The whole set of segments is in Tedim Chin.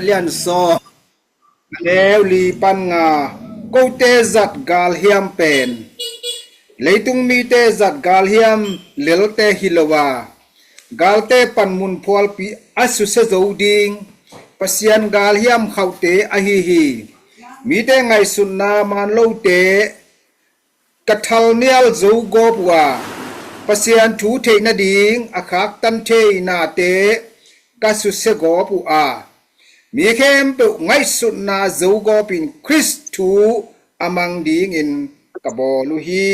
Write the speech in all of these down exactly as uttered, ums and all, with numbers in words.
lian sawm, a neu li pan nga. Kote zat galhiam pen leitung mite zat galhiam lelte hi lo a, galte panmun phualpi a susia zo ding Pasian galhiam khauhte ahi hi. Mite ngaihsutna man lote ka thalnial zo gawp uh a, Pasian thu theih nading a khaktan thei nate ka susia gawp uh a, mi khempeuh ngaihsutna zo gawpin Khrist thu a mang dingin ka bawl uh hi.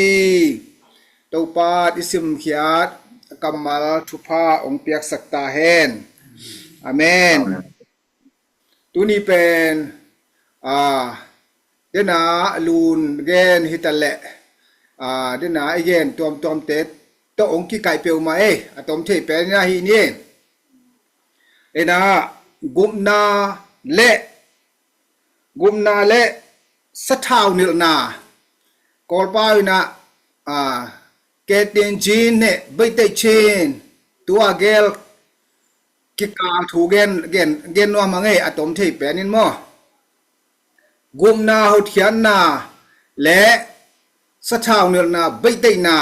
Topa i simkhiat a kammal thupha hong piaksak ta hen. Amen. Amen. Tuni pen, a, dena lun gen hi ta leh, a, dena i gen tuamtuamte tawh hong kikaih peuhmah ei, a tom thei pen ina hi ni. Ina gupna le, gupna le sathau nilhna, Kawlpau ina, a, ketin jin ne beitei chin, tua gel kikal thu gen, gen, gen nuam a ngei a tom thei penin maw. Gupna hotkhiatna le sathau nilhna beiteihna,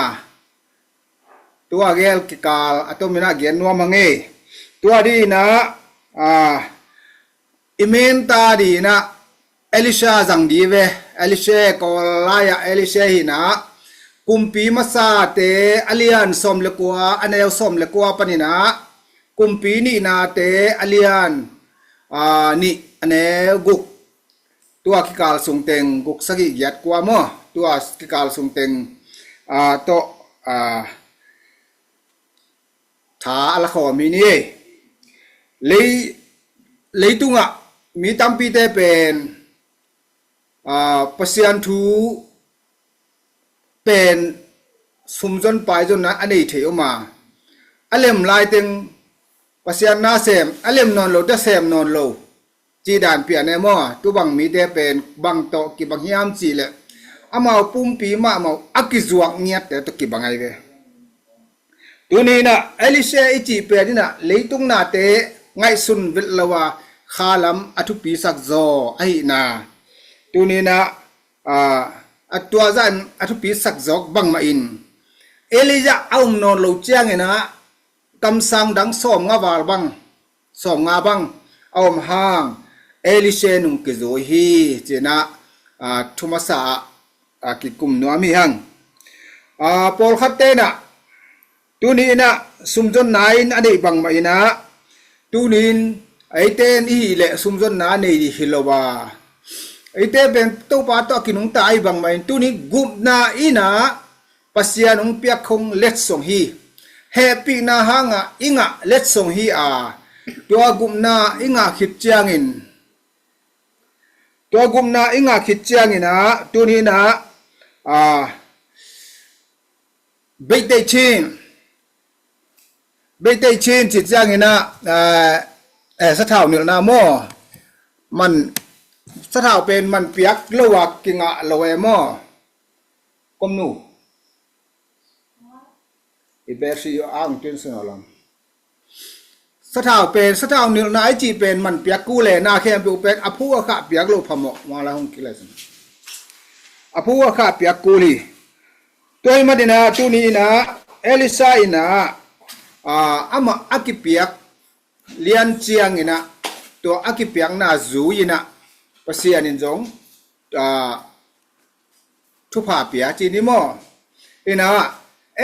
tua gel kikal a tom ina gen nuam a ngei. Tua dina, a, i menta dina Elisha zang di ve. Elisha, Kawl lai-ah Elisha hina, Kumpi Masate a lian sawm le kua, a neu sawm le kua panina, Kumpi Nihnate a lian, a, nih, a neu guk. Tua kikal sungteng guk sagih giat kua maw. Tua kikal sungteng, a, tawh, a, tha a la khawm hi ni. Lei, leitungah mi tampite pen, a, Pasian thu pen sumzon paizonna a nei thei om a, a lem laiteng Pasian na sem, a lem nawn lo te sem nawn lo. Ci dan pian e maw, tu bang mite pen bang tawh kibang hiam cih leh amau pumpi mahmah a kizuak ngiatte tawh kibang ai ve. Tuni ina Elisha i cih pen ina leitung nate ngaihsun vet lo a khalam a thupisak zaw ahihna. Tuni ina, a, a tua zah in a thupisak zawk bangmah in Elijah a um nawn lo ciangin ah kamsang dang sawmnga val bang, sawmnga bang a om hang Elisha nung kizui hi, ci-in ah, a, thu masa ah, a, kikum nuam hi hang. A, pawlkhat te in ah, tuni in ah sumzonna in a neih bangmah in ah, tuni in eite in i hih leh sumzonna a nei hi lo a. Eite pen Topa tawh a kinungta ahi bangmah in, tuni gupna in ah Pasian hong piak khong letsong hi. Hehpihna hangah i ngah letsong hi a, tua gupna i ngah khit ciangin, tua gupna i ngah khit ciangin ah, tuni in ah, a, beitei chin, beitei chin ci ciangin ah, a, eh, sathau nilhna maw. Man, sathau pen man piak lo a kingah lo e maw. Komnu. I battery a ang tin sung a lam. Sathau pen, sathau nilhna i cih pen man piak kul e, na khempeuh pen a phu a khah piak lo phamawh, mala hong kilai sin. A phu a khah piak kul hi. Tua hi manin ah, tuni in ah, Elisha in ah, a, amah a kipiak lian ciangin ah, tua a kipiakna zui in ah, Pasian in zong, a, thupha pia ci ni maw. In ah,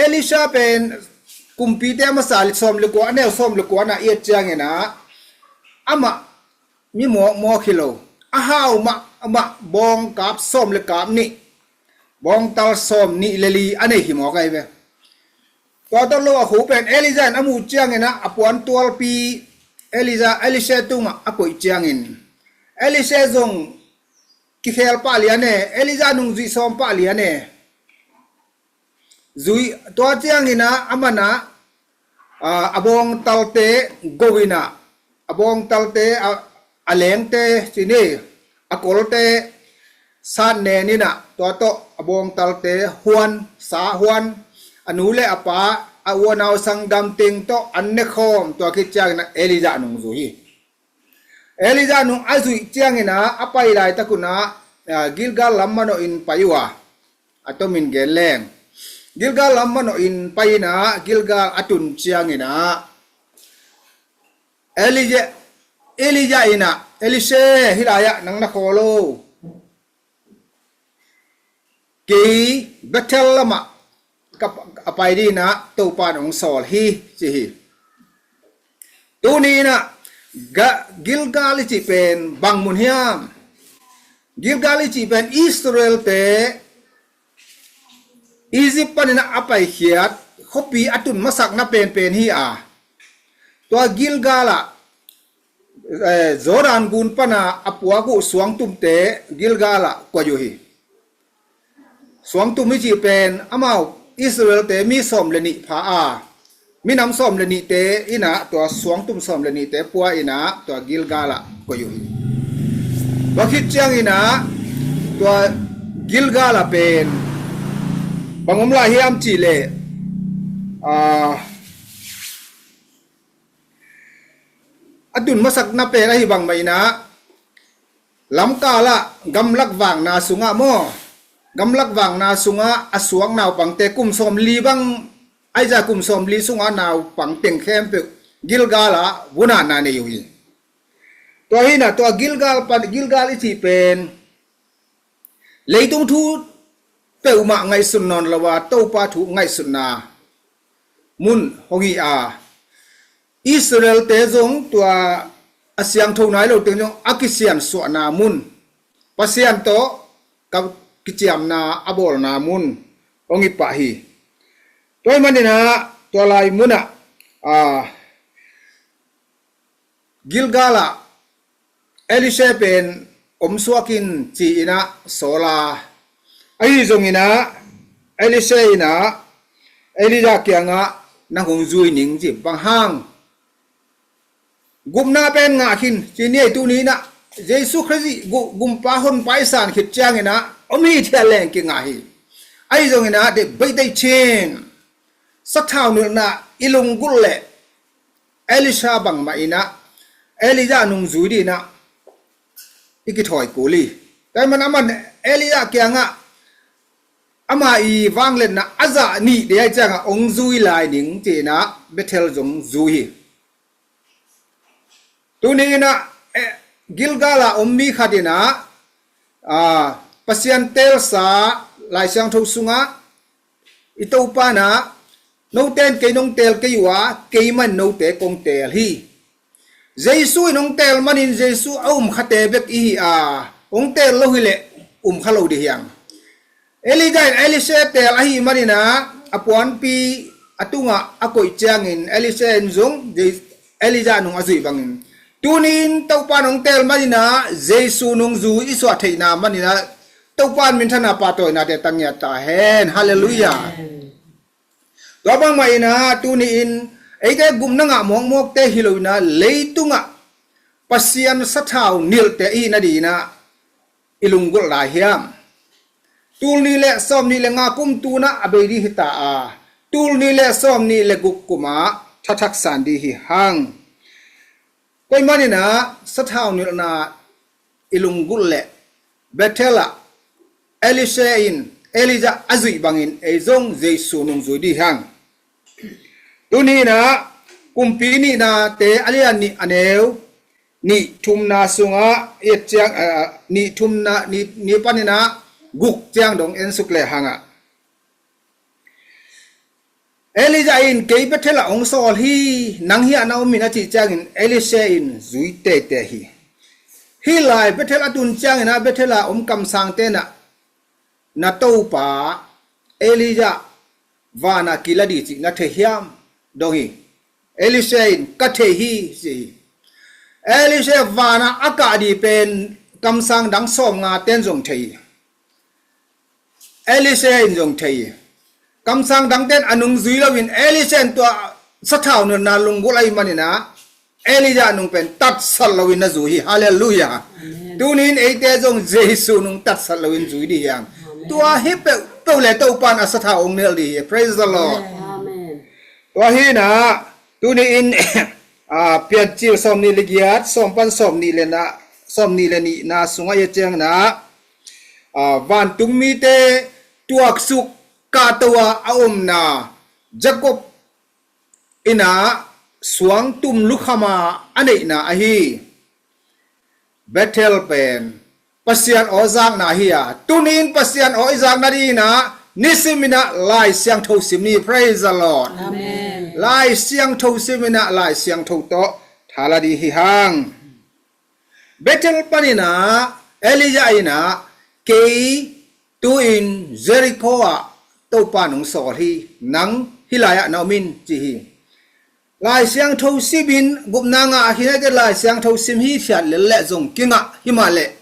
Elisha pen kumpite a masa sawm le kua, a neu sawm le kua na i et ciangin ah, amah mi mawkmawk hi lo. A hau mah, amah bawngkap sawm le kap nih, bawngtal sawm nih le li a nei hi mawk ahi ve. Tua tawh lo a khu pen Elijah in a muh ciangin ah, a puan tualpi Elijah, Elisha tungah a koih ciangin, Elisha zong kikhel pah lian e, Elijah nung zuih sawm pah lian e. Zuih, tua ciangin ah, a man ah, a, a bawngtalte go in ah, a bawngtalte, a, a lengte ci ni, a kolte sat nen in ah, tua tawh a bawngtalte huan, sa huan, a nu le a pa, a u a nau sanggam teng tawh an ne khawm, tua khit ciangin ah Elijah nung zui hi. Elijah nung a zuih ciangin ah, a pai laitak un ah, ah, Gilgal lam manawh in pai uh a, a tomin gen leng. Gilgal lam manawh in pai in ah, Gilgal a tun ciangin ah, Elijah, Elijah in ah, "Elisha, hih lai-ah nang na khawl lo. Kei Bethel lamah ka, a pai dingin ah Topa in hong sawl hi," ci hi. Tuni in ah, Ga-, Gilgal i cih pen bang mun hiam? Gilgal i cih pen Israel-te Egypt panin ah a paikhiat khuapi a tun masakna penpen hi a, tua Gilgal ah, eh, Jordan gun pana a puak uh suangtumte Gilgal ah koih uh hi. Suangtum i cih pen amau Israel-te mi sawm le nih pha a, minam sawm le nihte in ah tua suangtum sawm le nihte pua in ah tua Gilgal ah koih uh hi. Tua khit ciangin ah tua Gilgal ah pen bang om lai hiam cih leh, ah, a tun masakna pen ahi bang mah in ah, lamkal ah gamlak vakna sungah maw, gamlak vakna sungah a suak naupangte kum sawmli bang, ahi zongin kum sawmli sungah naupang teng khempeuh Gilgal ah vunatna nei uh hi. Tua hi in ah tua Gilgal pan, Gilgal i cih pen leitung thu peuhmah ngaihsun nawn lo a, Topa thu ngaihsutna mun hong hi a, Israel-te zong tua a siangtho nai lo teng zong a kisiansuahna mun, Pasian tawh ka kiciamna a bawlna mun hong hi pah hi. Tua ahih manin ah tua lai mun ah, ah, Gilgal ah Elisha pen om suak in ci-in ah sawl a, ahi zongin ah Elisha in ah Elijah kiangah, "Nang hong zui ning," ci. Bang hang? "Gupna pen ngah khin," ci ni ei. Tuni in ah Jesu Khrist gu-, gumpa honpa i san khit ciangin ah om hithiat leng kingah hi. Ahi zongin ah, dei, bei dei cin, sathau nilhna i lunggulh leh Elisha bangmah in ah Elijah nungzui dingin ah i kithawi kul hi. Tua ahih man aman Elijah kiangah ama i vangliatna a zah nih dei ahih ciangah hong zui lai ning ci-in ah Bethel zong zui hi. Tuni in ah, eh, Gilgal ah om mi khat in ah, ah, Pasian teelsa Lai Siangtho sungah, "I Topa in ah, note in kei nong teel kei uh a, keimah in note kong teel hi." Jesu in hong teel manin Jesu a um khate bek i hi a, hong teel lo hileh um kha lo ding hi hang. Elijah in Elisha teel ahih manin ah, a puanpi a tungah a koih ciangin Elisha in zong Je-, Elijah nung a zuih bangin, tuni in Topa in hong teel manin ah Jesu nungzui i suah theihna manin ah Topa in minthanna pahtawinate tang ngiat ta hen. Halleluiah. Amen. Tua bangmah in ah tuni in eite gupna ngah mawkmawkte hi lo in ah, leitungah Pasian sathau nilhte i hih nadingin ah i lunggulh lai hiam? Tul nih le sawmnih le nga kum tu-in ah a bei ding hi ta a, tul nih le sawmnih le guk kum ah thathak san ding hi hang. Tua ahih manin ah sathau nilhna i lunggulh leh Bethel ah Elisha in Elijah a zuih bangin ei zong Jesu nungzui ding hi hang. Tuni in ah Kumpi Nihnate a lian nih, a neu nih, thumna sungah i et ciang, ah, nih, thumna, nih, nih panin ah guk ciang dong en suk lehang ah, Elijah in, "Kei Bethel ah hong sawl hi, nang hiah na om in," a cih ciangin Elisha in zui teitei hi. Hih lai Bethel a tun ciangin ah Bethel ah om kamsangte in ah, "Na topa Elijah vanah kila ding cih na thei hiam?" dong hi. Elisha in, "Ka thei hi," ci hi. Elisha vanah a kah ding pen kamsang dang sawmngate'n zong thei hi. Elisha in zong thei hi. Kamsang dangte'n a nungzui loin Elisha in tua sathau nilhna lunggulh ahih manin ah Elijah nung pen tatsat loin na zui hi. Halleluiah. Amen. Tuni in eite zong Jesu nung tatsat loin zui ding hi hang. Amen. Tua hi peuhpeuh leh Topa in a sathau hong nilh ding hi. Praise the Lord. Amen. Tua hi in ah tuni in Piancil sawmnih le giat, sawm pan sawmnih le na, sawmnih le nihna sungah i et ciangin ah, vantung mite tuaksuk kahto a a omna, Jacob in ah suangtum lukham a a neihna ahi Bethel pen Pasian aw zakna hi a, tuni in Pasian aw i zakna dingin ah nisim in ah Lai Siangtho sim ni. Praise the Lord. Amen. Lai Siangtho sim in ah Lai Siangtho tawh thala ding hi hang. Bethel panin ah Elijah in ah, kei tu-in Jericho ah Topa nong sawl hi, nang hih lai-ah na om in, ci hi. Lai Siangtho simin gupna ngah a khin ahite Lai Siangtho sim hithiat lel leh zong kingah himahleh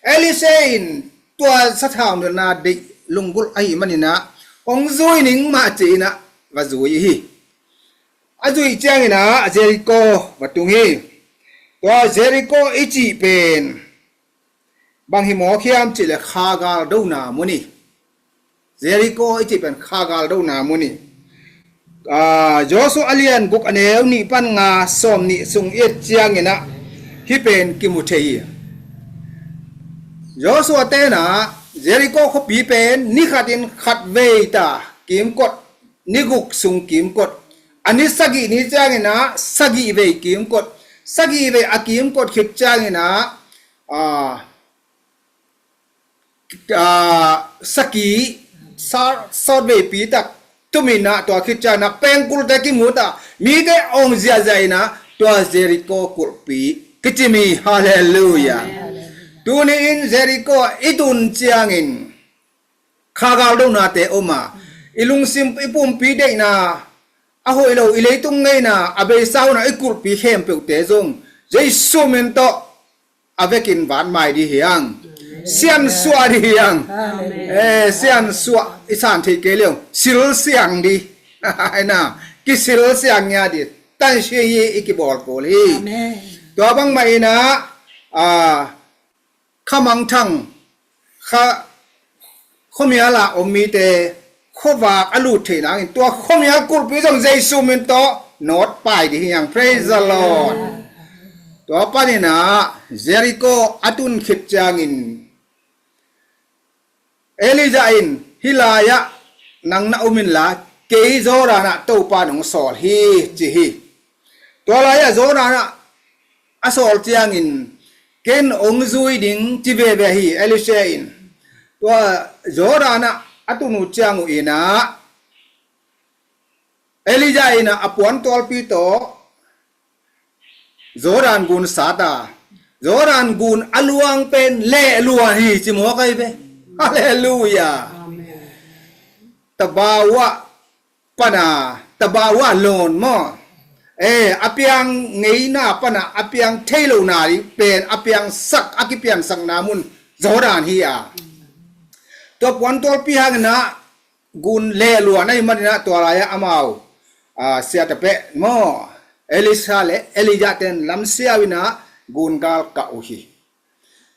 Elisha in tua sathau nilhna deih lunggulh ahih manin ah hong zui ning mah ci-in ah va zui hi. A zuih ciangin ah Jericho va tung hi. Tua Jericho i cih pen bang hi mawk hiam cih leh kha gal dona mun hi. Jericho i cih pen kha gal dona mun hi. Joshua a lian guk a neu nih pan nga, sawmnih sung i et ciangin ah hih pen kimu thei hi. Joshua ten ah Jericho khuapi pen ni khatin khat vei ta kimkot, ni guk sung kimkot, a ni sagih ni ciangin ah sagih vei kimkot, sagih vei a kimkot khit ciangin ah, aa, aa, sakhi sa-, sawt veipi tak tumin ah tua khit ciangin ah pengkulte kimu ta, mite awng ziahziah in ah tua Jericho kulhpi kicim hi. Halleluiah. Amen. Tuni in Jericho i tun ciangin kha gal donate om a, i lungsim, i pumpi deihna, a hoih lo i leitung ngeina, a beisa hun ah i kulhpi khempeuhte zong Jesu min tawh a vekin vanmai ding hi hang. Siansuah ding hi hang. Amen. Eh, siansuah i san theih kei leh sil siang ding. Aina, kisil siang ngia ding. Tansia hi i kibawl kul hi. Amen. Tua bangmah in ah, ah, kha mangthang, kha, khuamial a om mite khuavak a lut theih nangin tua khuamial kulhpi zong Jesu min tawh nawt pai ding hi hang. Praise the Lord. Tua panin ah Jericho a tun khit ciangin Elijah in, hih lai-ah nang na om inla, kei Jordan ah Topa nong sawl hi, ci hi. Tua lai-ah Jordan ah a sawl ciangin, ken ong zui ding, ci veve hi, Elisha in. Tua Jordan ah a tun uh ciang uh in ah, Elijah in ah a puantualpi tawh Jordan gun sat a, Jordan gun a luang pen lehluan hi, ci mawk ahi ve. Halleluiah. Amen. Tabawa pana, tabawa lawn maw? Eh, a piang ngeina pana, a piang thei lona ding pen, a piangsak, a kipiansakna mun Jordan hi a. Tua puantualpi hangin ah gun lehluan ahih manin ah tua lai-ah amau, ah, siate peuh maw, Elisha le Elijah ten lamsiau in ah gun gal kah uh hi.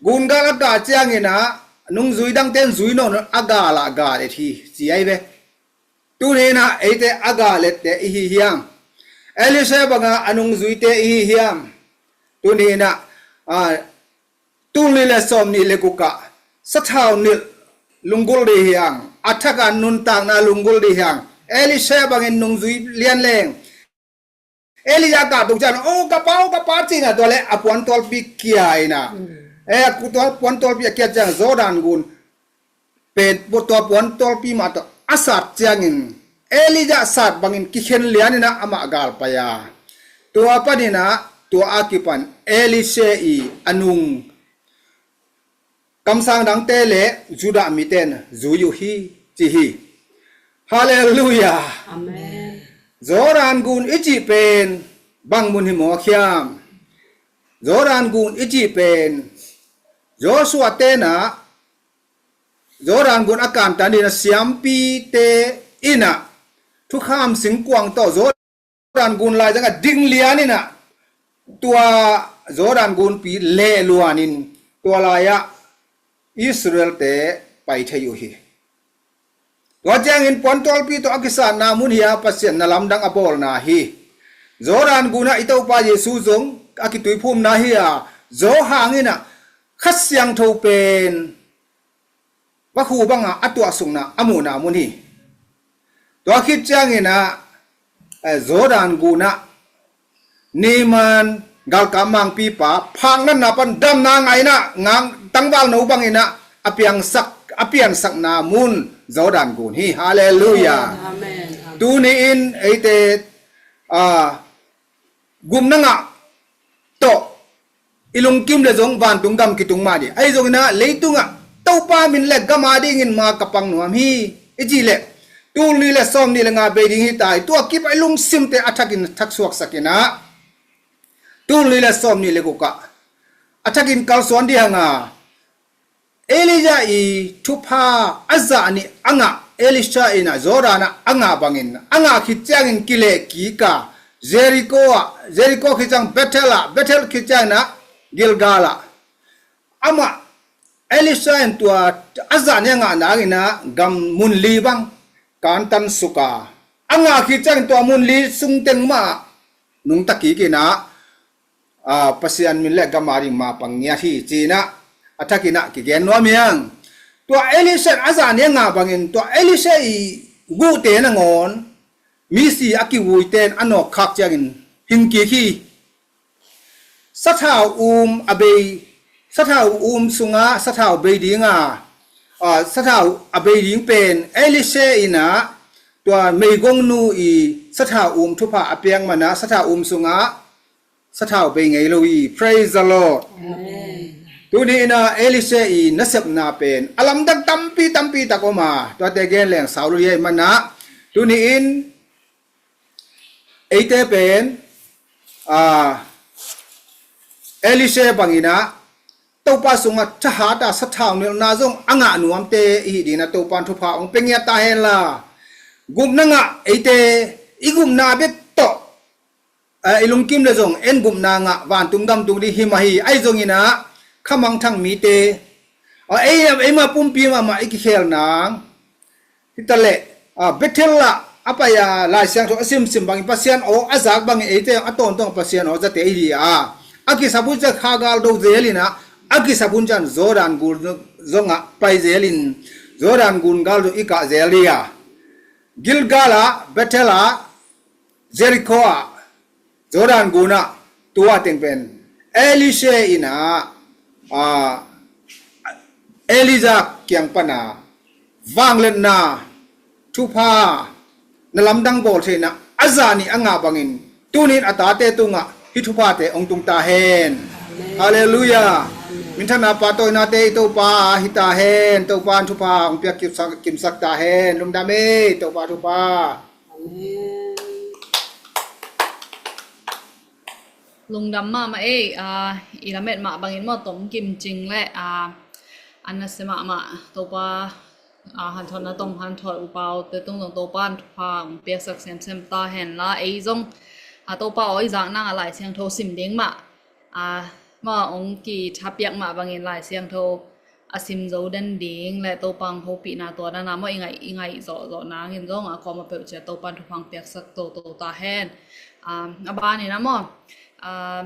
Gun gal a kah ciangin ah nungzui dangte in zui nawn lo, a gal ah gal et hi, ci ahi ve. Tuni in ah eite a gal ette i hi hiam? Elisha banga a nungzuite i hi hiam? Tuni in ah, ah, tul nih le sawmnih le guk ah sathau nilh lunggulh ding hi hang, a thak a nuntakna lunggulh ding hi hang. Elisha bangin nungzui lian leng, Elijah kah tung ciang, "Oh, ka pa, oh, ka pa," ci-in ah tua leh a puantualpi kia in ah. Mm. Eh, a puantualpi a kia ciang Jordan gun pen tua puantualpi mah tawh a sat ciangin, Elijah sat bangin kikhen lian in ah amah gal pai a. Tua panin ah, tua a kipan Elisha i a nung kamsang dangte le Judah mite in zui uh hi, ci hi. Halleluiah. Amen. Jordan gun i cih pen bang mun hi mawk hiam? Jordan gun i cih pen Joshua ten ah Jordan gun a kantan dingin ah siampite in ah thukham singkuang tawh Jordan gun laizang ah ding lian in ah tua Jordan gunpi lehluan in tua lai-ah Israelte pai thei uh hi. Tua ciangin puantualpi tawh a kisatna mun hi a, Pasian na lamdang a bawlna hi. Jordan gunah i Topa Jesu zong a kituiphumna hi a, Johan inah Kha Siangtho pen vakhu banga a tuahsukna a muhna mun hi. Tua khit cianginah, eh, Jordan gunah Naaman galkap mangpipa phaknatna pan damna ngainah ngang tangvalno banginah a piangsak, a piansakna mun Jordan gun hi. Halleluiah. Amen. Amen. Tuni-in eite, ah, gupna ngah tawh i lungkim le zong vantung gam kitung mah ding. Ahi zonginah leitungah Topa min le gam a dingin ma ka pang nuam hi i cih leh, tul nih le sawm nih le nga bei ding hi ta hi. Tua kipah i lungsimte a thakin thaksuaksakinah tul nih le sawm nih le gukah a thakin kalsuan ding hanga, Elijah i thupha a zah nih a ngah, Elisha inah Jordan ah a ngah bangin, a ngah khit ciangin kileh kik a, Jericho ah, Jericho khit ciang Bethel ah, Bethel khit cianginah Gilgal ah. Amah Elisha in tua a zah nih a ngah nanginah gam mun li bang kantan suk a, a ngah khit ciangin tua mun li sungteng mah nungta kikinah, ah, Pasian min le gam a ding ma pang ngiat hi cinah a thakinah kigen nuam hiang. Tua Elisha a zah nih a ngah bangin tua Elisha i guhte nangawn misi a kiwuite in a nawk khak ciangin hing kik hi. Sathau um a bei, sathau um sungah sathau bei dinga, ah, sathau a bei ding pen Elisha inah tua meigongnu i sathau um thupha a piak manah sathau um sungah sathau bei ngei lo hi. Praise the Lord. Amen. Tuni inah Elisha i nasepna pen a lamdang tampi tampi tak om a, tuate gen leng sau lo hi. Ahih manah tuni-in eite pen, ah, Elisha banginah Topa sungah thahat a sathau nilhna zong a ngah nuamte i hih dinah Topa in thupha hong pia ngiat ta henla, gupna ngah eite i gupna bek tawh, eh, i lungkim le zong en gupna ngah vantung gam tung ding hi mah hi. Ahi zonginah khamangthang mite, ah, ei, eima pumpi mahmah i kikhel nang hi ta leh, ah, Bethel ah a pai a Lai Siangtho a simsim bangin Pasian aw a zak bangin eite a tawntung Pasian aw zate i hi a, a kisap hun ciang kha gal do zelinah a kisap hun ciang Jordan gun zongah pai zelin Jordan gun gal zong i kah zel hi a, Gilgal ah, Bethel ah, Jericho ah, Jordan gunah tua teng pen Elisha inah, ah, Elijah kiang pana vangliatna thupha na lamdang bawl theihna a zah nih a ngah bangin tunin a tate tungah hih thuphate hong tung ta hen. Halleluiah. Minthanna, pahtawinate i Topa hi ta hen. Topa in thupha hong piak kimsak, kimsak ta hen. Lungdam ei, Topa thupha. Lungdam mahmah ei, ah, i lamet mah bangin maw, Tom Kim Cing le, ah, an na sia mahmah Topa, ah, hanthotna tawh hong hanthot upaute tung zong Topa in thupha hong piaksak semsem ta henla, ei zong, ah, Topa aw i zak nang a Lai Siangtho sim ding mah, ah, maw hong kithapiak mah bangin Lai Siangtho a sim zo den ding le Topa hong hopihna tua dan a maw i ngaih, i ngaih zawhzawh nangin zong a kawm a peuh ciat Topa in thupha hong piaksak toto ta hen. Ah, a banin a maw, ah,